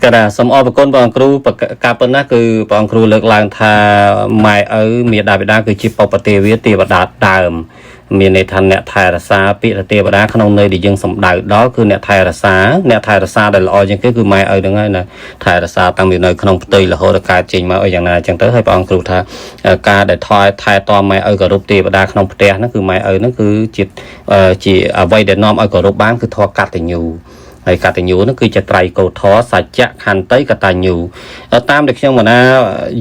កណាសូមអរគុណបងគ្រូការប៉ុណ្ណាគឺបងគ្រូលើកឡើងថាម៉ែឪមេដាបិតាគឺជាបពទេវាទេវតាដើមមានន័យថាអ្នកថែរក្សាពាក្យទេវតាក្នុងន័យដែលយើងសំដៅដល់គឺអ្នកថែរក្សាអ្នកថែរក្សាដែលល្អជាងគេគឺម៉ែឪហ្នឹងហើយណាថែរក្សាតាំងពីនៅក្នុងផ្ទៃរហូតដល់កើតចេញមកអីយ៉ាងណាអញ្ចឹងទៅហើយព្រះអង្គគ្រូថាការដែលថែថែទាំម៉ែឪគោរពទេវតាក្នុងផ្ទះហ្នឹងគឺម៉ែឪហ្នឹងគឺជាជាអ្វីដែលនាំឲ្យគោរពបានគឺធម៌កតញ្ញូហើយកតញ្ញូហ្នឹងគឺជាត្រៃកោធរសច្ចៈខន្តីកតញ្ញូតាមដែលខ្ញុំមកណា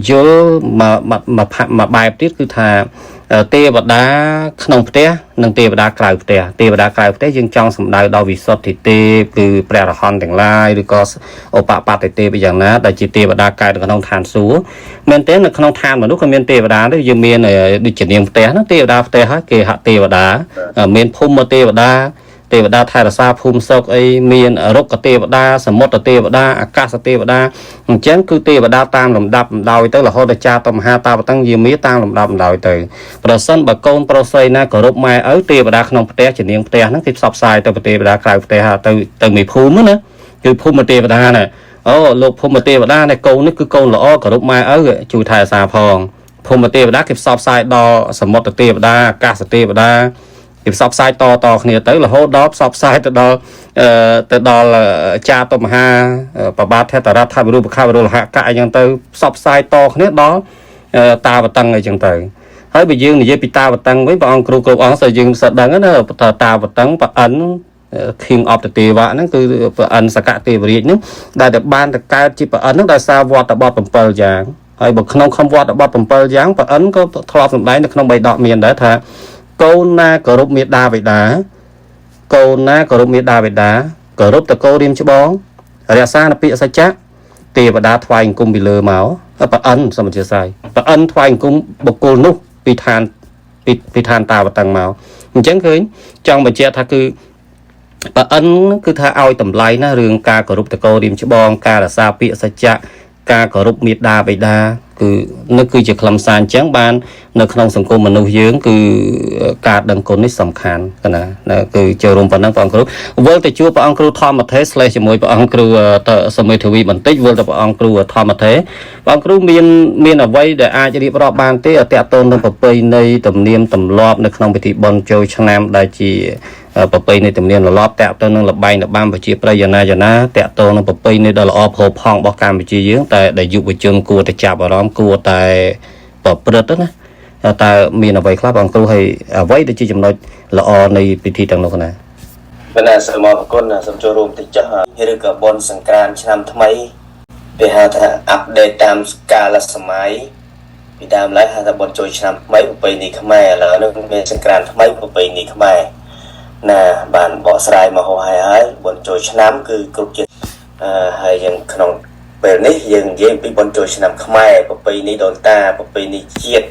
យល់មកមកមកបែបទៀតគឺថាទេវតាក្នុងផ្ទះនិងទេវតាក្រៅផ្ទះទេវតាក្រៅផ្ទះយើងចង់សំដៅដល់វិសុទ្ធិទេពគឺព្រះរហន្តទាំងឡាយឬក៏ឧបបត្តិទេពយ៉ាងណាដែលជាទេវតាកើតនៅក្នុងឋានសួគ៌មែនទេនៅក្នុងឋានមនុស្សក៏មានទេវតាដែរយើងមានដូចជានាងផ្ទះហ្នឹងទេវតាផ្ទះហើយគេហទេវតាមានភូមិទេវតាទេវតាថែរក្សាភូមិស្រុកអីមានរុក្ខទេវតាសមុទ្រទេវតាអាកាសទេវតាអញ្ចឹងគឺទេវតាតាមលំដាប់លំដោយទៅរហូតដល់ចាតមហាតាបតឹងយាមាតាមលំដាប់លំដោយទៅប្រសិនបើកូនប្រុសស្រីណាគោរពម៉ែឪទេវតាក្នុងផ្ទះជានាងផ្ទះហ្នឹងគេផ្សព្វផ្សាយទៅទេវតាក្រៅផ្ទះទៅទៅមេភូមិណាគឺភូមិទេវតាណាអូលោកភូមិទេវតានេះកូននេះគឺកូនល្អគោរពម៉ែឪជួយថែរក្សាផងភូមិទេវតាគេផ្សព្វផ្សាយដល់សមុទ្រទេវតាអាកាសទេវតាគេផ្សព្វផ្សាយតតគ្នាទៅរហូតដល់ផ្សព្វផ្សាយទៅដល់ទៅដល់ចាតុមហាប្របាទថេតរដ្ឋវិរូបខវិរុលហកៈអីចឹងទៅផ្សព្វផ្សាយតគ្នាដល់តាវតឹងអីចឹងទៅហើយបើយើងនិយាយពីតាវតឹងវិញព្រះអង្គគ្រូគ្រប់អង្គស្អីយើងសិតដឹងណាតាវតឹងប្រអិន King of the ទេវៈហ្នឹងគឺប្រអិនសកទេវរាជហ្នឹងដែលតែបានទៅកើតជាប្រអិនហ្នឹងដោយសារវត្តបទ7យ៉ាងហើយបើក្នុងខំវត្តបទ7យ៉ាងប្រអិនក៏ធ្លាប់សម្ដែងនៅក្នុងបៃដកមានដែរថាកូនណាគោរពមេដាបិតាកូនណាគោរពមេដាបិតាគោរពតកោរៀមច្បងរក្សានពាក្យសច្ចៈទេវតាថ្វាយអង្គមពីលើមកប្រអិនសូមអធិស្ឋានប្រអិនថ្វាយអង្គមបុគ្គលនោះពីឋានពីឋានតាវតឹងមកអញ្ចឹងឃើញចង់បញ្ជាក់ថាគឺប្រអិនគឺថាឲ្យតម្លៃណារឿងការគោរពតកោរៀមច្បងការរក្សាពាក្យសច្ចៈការគោរពមេដាបិតាគឺនេះគឺជាខ្លឹមសារអញ្ចឹងបាននៅក្នុងសង្គមមនុស្សយើងគឺការដឹងគុណនេះសំខាន់កណាគឺចូលរួមប៉ុណ្ណឹងព្រះអង្គគ្រូវិលទៅជួបព្រះអង្គគ្រូធម្មទេស slash ជាមួយព្រះអង្គគ្រូសមេធាវីបន្តិចវិលទៅព្រះអង្គគ្រូធម្មទេសព្រះអង្គគ្រូមានមានអ្វីដែលអាចរៀបរាប់បានទេអតតូននឹងប្រពៃណីទំនៀមទម្លាប់នៅក្នុងពិធីបុណ្យចូលឆ្នាំដែលជាប្រពៃណីទំនៀមទម្លាប់តាក់ទងនឹងលបែងរបាំប្រជាប្រិយយ៉ាងណាយ៉ាងណាតាក់ទងនឹងប្រពៃណីដ៏ល្អផូរផង់របស់កម្ពុជាយើងតែដែលយុវជនគួរតែចាប់អារម្មណ៍គួរតែប្រព្រឹត្តណាតើមានអ្វីខ្លះបងគ្រូហើយអ្វីដែលជាចំណុចល្អនៃពិធីទាំងនោះណា បាទណាសូមអរគុណសូមចូលរួមតិចចុះឬក៏បុណ្យសង្ក្រាន្តឆ្នាំថ្មីគេហៅថា update តាមកាលសម័យពីដើមឡើយហៅថាបុណ្យចូលឆ្នាំថ្មីប្រពៃណីខ្មែរឥឡូវនេះមានសង្ក្រាន្តថ្មីប្រពៃណីខ្មែរណាបានបកស្រាយមកហោហើយហើយបុណ្យចូលឆ្នាំគឺគ្រប់ជាតិហើយយើងក្នុងពេលនេះយើងនិយាយពីបុណ្យចូលឆ្នាំខ្មែរប្រពៃណីដូនតាប្រពៃណីជាតិ